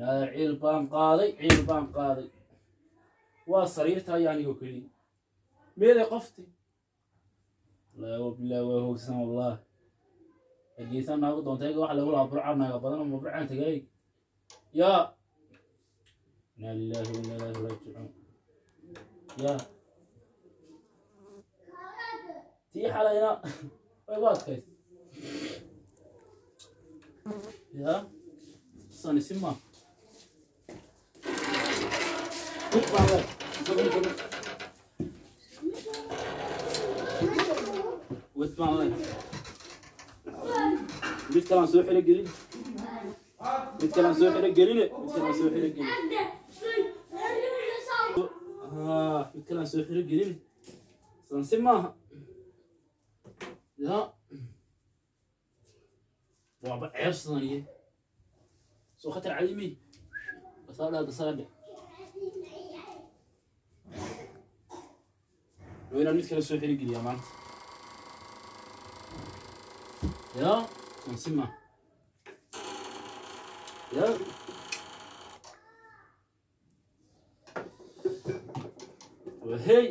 Ciil baan qaaday, ciil baan qaaday. Waa sariirta ayaa anigoo keliya meeday qofti. Laa bilaah, waa hoogsan wallah. Hargeysa naagu doonta eega waxa lagu lahaa Burca naaga badan ama Burcaan tagay. Yaa inaa lillahi wa inaa ilaahi raajicuun. Yaa tii xalayna way gu adkays. Yaa sanisi ma wed baan le, mid kalaan soo xiro gelin, mid kalaan soo xiro geline, mid kalaan soo xiro gelin, mid kalaan soo xiro gelin. Sansi maaha. Ya waaba ceeb sidaniye soo khatar calimi basaadha basaadhe. Waa inaan mid kale soo xiro geliyaa maanta. Ya sansi maaha. Ya wahey,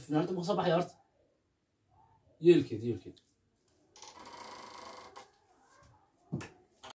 funaanada ma soo baxay horta? Yeelkeed, yeelkeed.